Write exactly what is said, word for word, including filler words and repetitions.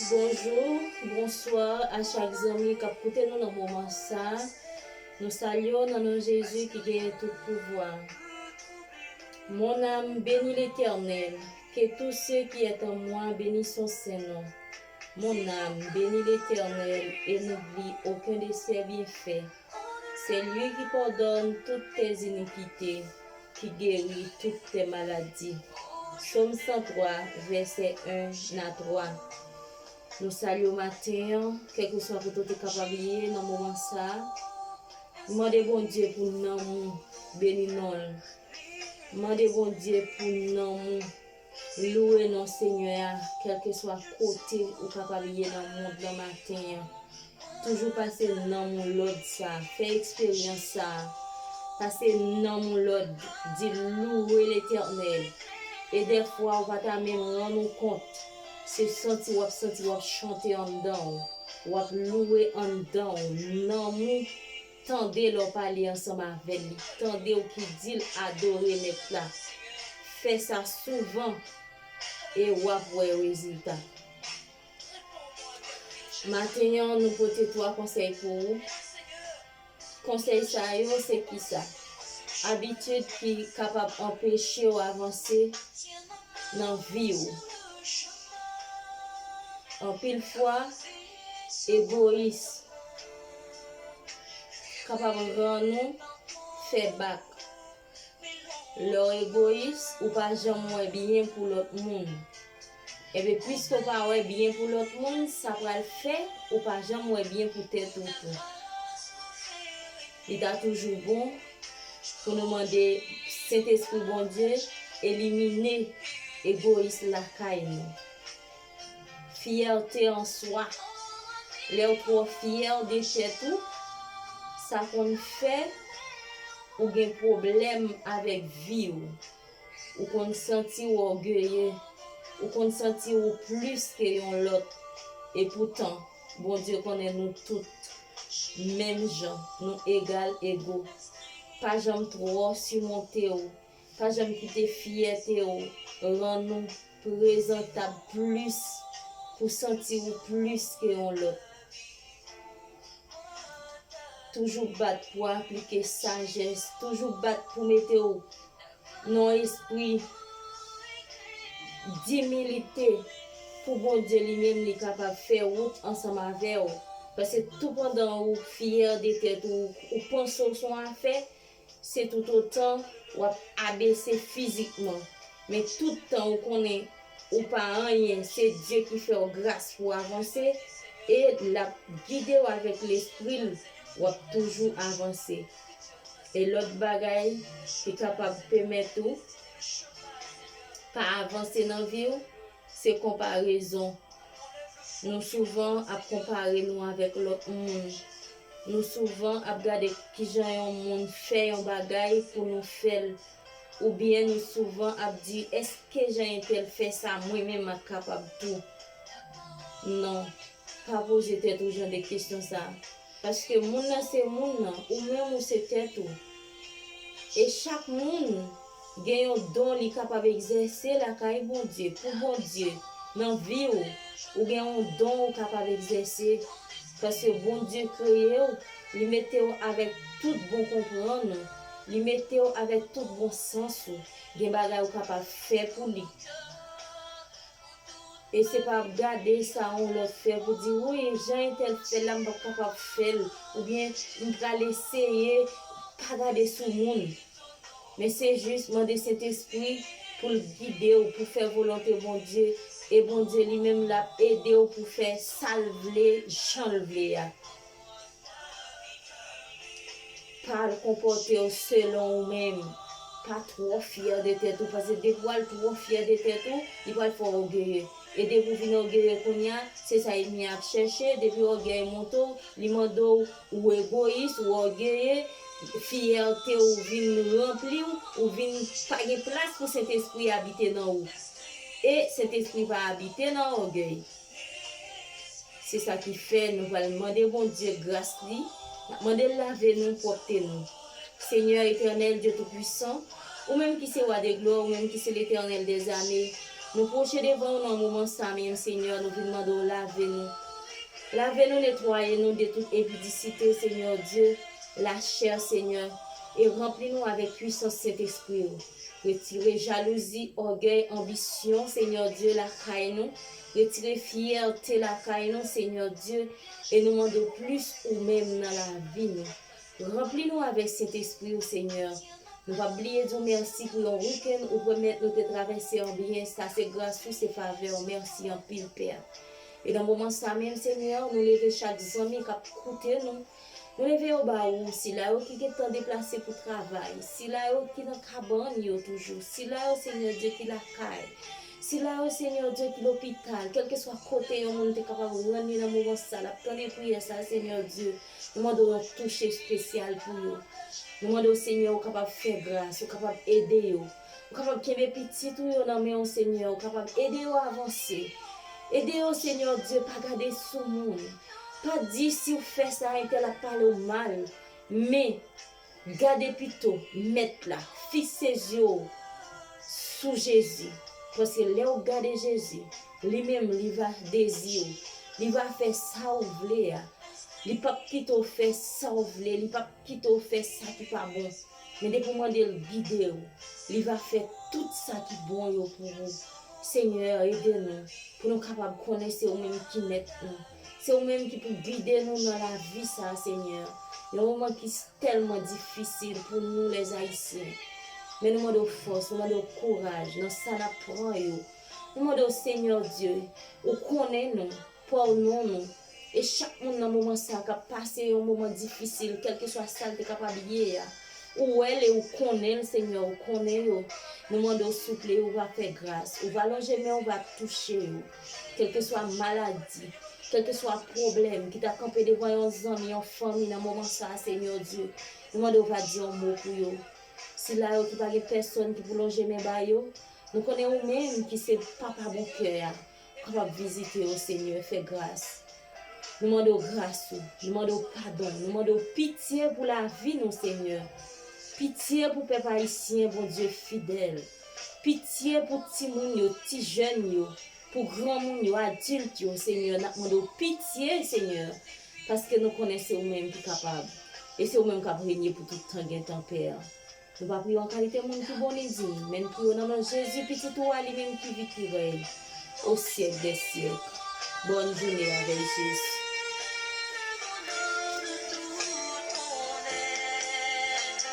Bonjou, bonswa a chak zanmi k ap koute nou nan moman sa a. Nou salye w nan non Jezi ki genyen tout pouvwa. Mon âme, bénis l'Éternel, que tout ce qui est en moi bénisse son saint nom. Mon âme, bénis l'Éternel et n'oublie aucun de ses bienfaits. C'est lui qui pardonne toutes tes iniquités, qui guérit toutes tes maladies. Sòm san twa, vèsè en a twa. Nou salye w maten an, kèlkeswa kote w te kapab ye nan moman sa a. Mande Bondye pou nanm ou beni non l. Mande Bondye pou nanm ou louwe non Senyè a, kèlkeswa kote ou kapab ye nan mond lan maten an. Toujou pase nanm ou lòd sa, fè eksperyans sa. Pase nanm ou lòd, di louwe Letènèl. E dèfwa ou pa ta menm rann ou kont, se santi w ap santi w ap chante anndan w, w ap louwe anndan w, nanm ou tande lè w pale ansanm avè l, li tande w ki di l adore Mèt la. Fè sa souvan e w ap wè rezilta. Maten an, nou pote twa konsèy pou ou. Konsèy sa yo se kisa? Abitid ki kapab anpeche w avanse nan vi w. Anpil fwa, egoyis kapab rann ou fè bak. Lè w egoyis, ou pa janm wè byen pou lòt moun. Ebyen, piske w pa wè byen pou lòt moun, sa pral fè ou pa janm wè byen pou tèt ou tou. Li ta toujou bon pou nou mande Sentespri Bondye elimine egoyis lakay nou. Fyète an swa. Lè w twò fyè de tèt ou, sa konn fè ou gen pwoblèm avèk vi w. Ou konn santi w ògeye. Ou konn santi w plis ke yon lòt. Epoutan, Bondye konnen nou tout menm jan, nou egal ego. Pa janm twò simonte w. Pa janm kite fyète w rann ou prezantab plis pou santi w plis ke yon lòt. Toujou bat pou aplike sajès, toujou bat pou mete w nan yon espri dimilite pou Bondye li menm li kapab fè wout ansanm avè w. Paske toupandan ou fyè de tèt ou, ou panse w se yon afè, se toutotan w ap abese fizikman. Men tout tan ou konnen ou pa anyen, se Dye ki fè w gras pou w avanse, e l ap gide w avèk lespri l, w ap toujou avanse. E lòt bagay ki kapab pèmèt ou pa avanse nan vi w, se konparezon. Nou souvan ap konpare nou avèk lòt moun. Nou souvan ap gade kijan yon moun fè yon bagay pou nou fè l. Oubyen nou souvan ap di, èske jan entèl fè sa, mwen menm m ap kapab tou? Non, pa poze tèt ou jan de kesyon sa. Paske moun nan se moun nan, ou menm ou se tèt ou. E chak moun gen yon don li kapab egzèse lakay Bondye, pou Bondye, nan vi w, ou gen yon don ou kapab egzèse. Paske Bondye kreye w, li mete w avèk tout bon konprann ou, li mete w avèk tout bon sans ou. Gen bagay ou kapab fè pou li. E se pa ap gade sa yon lòt fè pou di, wi, jan entèl fè l la, m p ap kapab fè l, oubyen m pral eseye pa gade sou moun. Men se jis mande Sentespri pou l gide w, pou fè volonte Bondye, e Bondye li menm l ap ede w pou fè sa l vle, jan l vle a. Pa al konpòte w selon ou menm. Pa twò fyè de tèt ou, paske depi w al twò fyè de tèt ou, li pral fè w ògeye. E depi w vin ògeye kounye a, se sa ènmi an ap chèche. Depi ògèy monte w, li mande w, ou egoyis, ou ògeye, fyète w vin ranpli w, ou vin pa gen plas pou Sentespri abite nan ou. E Sentespri pa abite nan ògèy. Se sa ki fè nou pral mande Bondye gras li, n ap mande l lave nou, pwòpte nou. Senyè etènèl, Dye Toupisan, ou menm ki se Wa de glwa, ou menm ki se Letènèl dèzame, Nou pwoche devan w nan moman sa menm, Senyè, nou vin mande w lave nou. Lave nou, netwaye nou de tout enpidisite, Senyè Dye, lachè, Senyè, e ranpli nou avèk pwisans Sentespri w. Retire jalouzi, ògèy, anbisyon, Senyè Dye, lakay nou. Retire fyète lakay nou, Senyè Dye, e nou mande w plis ou menm nan lavi nou. Ranpli nou avèk Sentespri w, Senyè. Nou p ap bliye di w mèsi pou yon wikenn ou pèmèt nou te travèse an byen. Sa se gras ou, se favè w. Mèsi anpil, Pè. E nan moman sa menm, Senyè, nou leve chak zanmi k ap koute nou. Nou leve yo ba ou, sila yo ki gentan deplase pou travay, sila yo ki nan kabann yo toujou, sila yo, Senyè Dye, ki lakay, sila yo, Senyè Dye, ki lopital, kèlkeswa kote yon moun te kapab rann li nan moman sa, l ap tande priyè sa, Senyè Dye. Nou mande w yon touche espesyal pou yo. Nou mande w, Senyè, ou kapab fè gras, ou kapab ede yo. Ou kapab kenbe pitit ou yo nan men w, Senyè, ou kapab ede yo avanse. Ede yo, Senyè Dye, pa gade sou moun. Pa di si w fè sa, entèl ap pale w mal. Men, gade pito Mèt la, fikse zye w sou Jezi. Paske lè w gade Jezi, li menm, li va dezi w. Li va fè sa w vle a. Li p ap kite w fè sa w vle. Li p ap kite w fè sa ki pa bon. Men depi w mande l gide w, li va fè tout sa ki bon yo pou ou. Senyè, ede nou pou nou kapab konnen se ou menm ki mèt nou. Se ou menm ki pou gide nou nan lavi sa a, Senyè. Yon moman ki tèlman difisil pou nou, lèzayisyen. Men nou mande w fòs, nou mande w kouraj nan sa n ap pran yo. Nou mande w, Senyè Dye, ou konnen nou, pwònon nou. E chak moun nan moman sa a k ap pase yon moman difisil, kèlkeswa sa l te kapab ye a, ou wè l e ou konnen l, Senyè, ou konnen yo. Nou mande w, souple, ou va fè gras, ou va lonje men, ou va touche yo. Kèlkeswa maladi, kèlkeswa pwoblèm ki ta kanpe devan yon zanmi, yon fanmi nan moman sa a, Senyè Dye, nou mande w va di yon mo pou yo. Sila yo ki pa gen pèsòn ki pou lonje men ba yo, nou konnen ou menm ki se Papa bon kè a, ou kapab vizite yo, Senyè, fè gras. Nou mande w gras ou, nou mande w padon, nou mande w pitye pou lavi nou, Senyè. Pitye pou pèp ayisyen, Bondye fidèl. Pitye pou timoun yo, ti jèn yo, pou granmoun yo, adilt yo, Senyè, n ap mande w pitye, Senyè, paske nou konnen se ou menm ki kapab, e se ou menm k ap renye pou tout tan gen tan, Pè. Nou pa priye w an kalite moun ki bon ni diy, men n priye w nan non Jezi, Pitit ou a, li menm ki viv, ki rèy o syèk dè syèk. Bòn jounen avèk Jezi.